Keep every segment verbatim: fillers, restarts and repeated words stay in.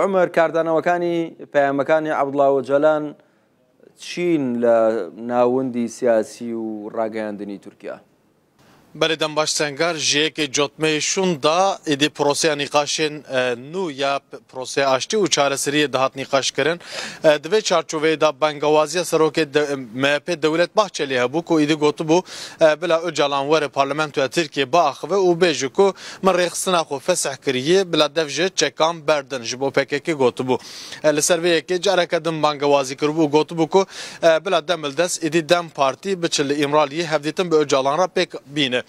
عمر، کاردانەوەکانی پەیامەکانی عەبدوڵا ئۆجالان چین لە ناوەندی سیاسی و ڕاگەیاندنی تورکیا؟ Belê, dem baş Sengar, ji yekê cotmeyê şûnda êdî proseya nîqaşên, e, nû ya p-, proseya aştî û çareseriyê dihat nîqaşkirin. E, di vê çarçoveyê de bangewaziya serokê de, M H P Dewlet Bahçelî hebû ku êdî gotibû, e, bila Ocalan were parlamentoya Tirkiyê biaxive û bêje ku min rêxistina xwe fesih kiriye, bila dev ji çekan berdin, ji bo P K K gotibû. E, li ser vê yekê careke din bangewazî kiribû û gotibû ku, e, bila dem li dest êdî dem Partî biçe li Îmraliyê hevdîtin bi Ocalan re pêk bîne.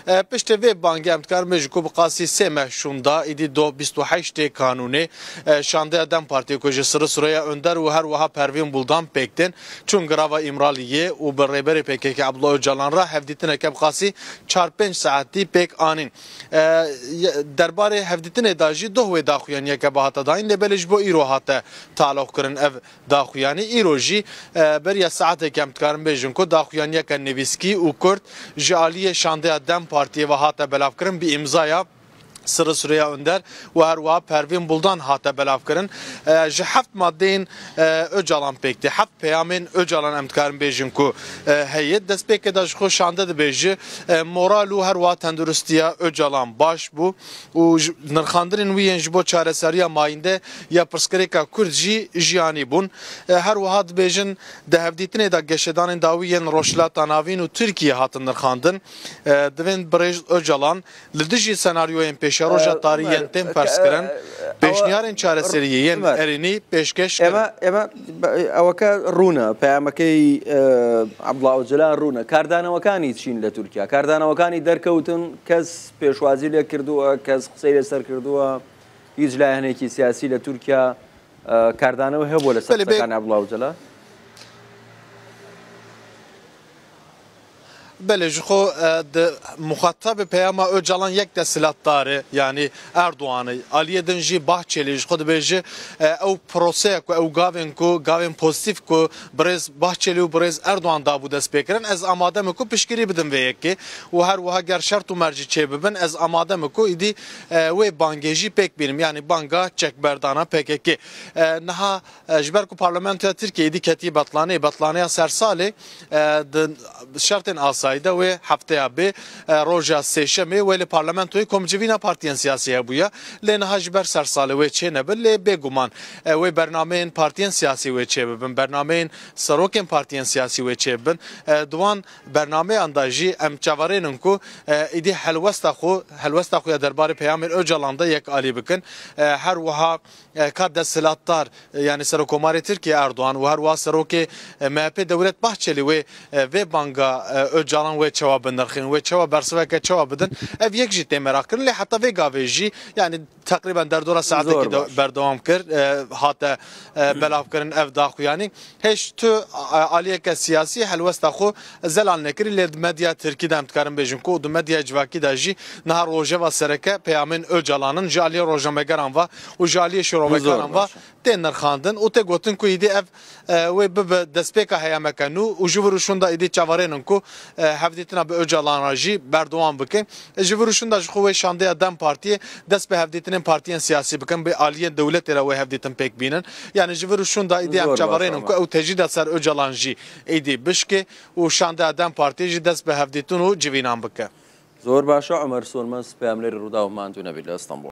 E, piştê vê bangê em dikarin bêjin ku bi qasî sê meh şûnda êdî do bîst û heştê Kanûnê, e, şandeya dem Partiyê ku ji Sirri Süreyya Önder û her wiha Pervîn Buldan pêk tên, çûn girava Îmraliyê û bi rêberê P K K Abdullah Ocalan re hevdîtineke bi qasî çar pênc saetî pêk anîn. E, ye-, derbarê hevdîtinê de jî doh wê daxuyaniyeke bi hate dayîn, lê belê ji bo îro hate taloq kirin ev daxuyanî. Îro jî, e, beriya saetekê em dikarin bêjin ku daxuyaniyeke nivîskî û kurt ji aliyê şandeya dem Partiyê ve hate belavkirin bi îmzaya Sirri Süreyya Önder û her wiha Pervîn Buldan hate belavkirin. E, ji heft madeyên, e, Ocalan pêk tê. Heft peyamên Ocalan em dikarin bêjin ku, e, heye. Destpêkê de ji xwe şande dibêje, e, moral û her wiha tenduristiya Ocalan baş bû û ji, nirxandinên wî yên ji bo çareseriya mayînde ya pirsgirêka Kurd jî jiyanî bûn. E, her wiha dibêjin di hevdîtinê de geşedanên dawî yên Rojhilata Navîn û Tirkiyê hatin nirxandin. E, divên birêz Ocalan li dijî senaryoyên pêşeroja tarî yên tên perskirin, pêşniyarên çareseriyê yên erênî pêşkêş kirin. ئێمە، ئێمە، ئەوەکە ڕوونە، پەیامەکەی، ئە، عەبدوڵا ئۆجەلان ڕوونە. کاردانەوەکانی چین لە تورکیا؟ کاردانەوەکانی دەرکەوتن، کەس پێشوازی لێ کردووە، کەس قسەی لەسەر کردووە، هیچ لایەنێکی سیاسی لە تورکیا، ئە، کاردانەوە هەبووە لەسەر قسەکانی عەبدوڵا ئۆجەلان؟ Belê, ji xwe, e, di muxatabê peyama Ocalan yek desthilatdar e, yanî Erdogan e. Aliyê din jî Bahçelî ji xwe dibêje, e, ew proseya ku ew gavên ku, gavên pozîtîf ku birêz Bahçelî û birêz Erdogan dabû destpêkirin, ez amade me ku piştgirî bidim vê yekê û her wiha ger şert û mercî çêbibin, ez amade me ku îdî, e, wê bangê jî pêk bînim, yanî banga çekberdana P K K. E, niha, e, ji ber ku parlamentoya Tirkiyê îdî ketî betlanê, betlaneya sersalê, e, di şertên asayî de wê hefteya bê, e, roja sêşemê wê li parlamentoyê komcivîna partiyên siyasî hebûye. Lê niha ji ber sersalê wê çênebin, lê bêguman, e, wê bernameyên partiyên siyasî wê çêbibin, bernameyên serokên partiyên siyasî wê çêbibin. E, di wan bernameyan de jî em çaverênin ku, e, îdî helwesta xwe, helwesta xwe ya derbarê peyamên Ocalan de yekalî bikin. E, her wiha e, ka desthilatdar, e, yanî Serokomarê Tirkiyê Erdogan û her wiha Serokê, e, M H P Dewlet Bahçelî wê, e, vê banga, e, Ocalan wê çawa binirxînin, wê çawa bersiveke çawa bidin, ev yek jî tê meraqkirin. Lê heta vê gavê jî, yanî teqrîben derdora saetekî de berdewam kir, e, hate, e, belavkirin ev daxuyanî. Hêj tu, e, aliyeke siyasî helwesta xwe zelal nekirî, lê di medya tirkî de em dikarin bêjin ku di medya civakî de jî niha rojeva sereke peyamên Ocalan in ji aliyê rojnamegeran ve û ji aliyê şîrovekaran ve tê nirxandin û tê gotin ku îdî ev, e, wê bibe destpêka heyameke nû û ji vir û şûnda îdî çaverênin ku, e, hevdîtina bi Ocalan re jî berdewam bike. Ji vir û şûnda ji xwe wê şandeya dem Partiyê dest bi hevdîtinên partiyên siyasî bikin, bi aliyên dewletê re wê hevdîtin pêk bînin. Yanî ji vir û şûnda îdî em çaverênin ku ew tecrîda ser Ocalan jî êdî bişkê û şandeya dem Partiyê jî dest bi hevdîtin û civînan bike. زۆر باشە، عومەر سۆنمەس، پەیامنێری ڕووداو، ماندوو نەبیت لە ئەستەنبوڵ.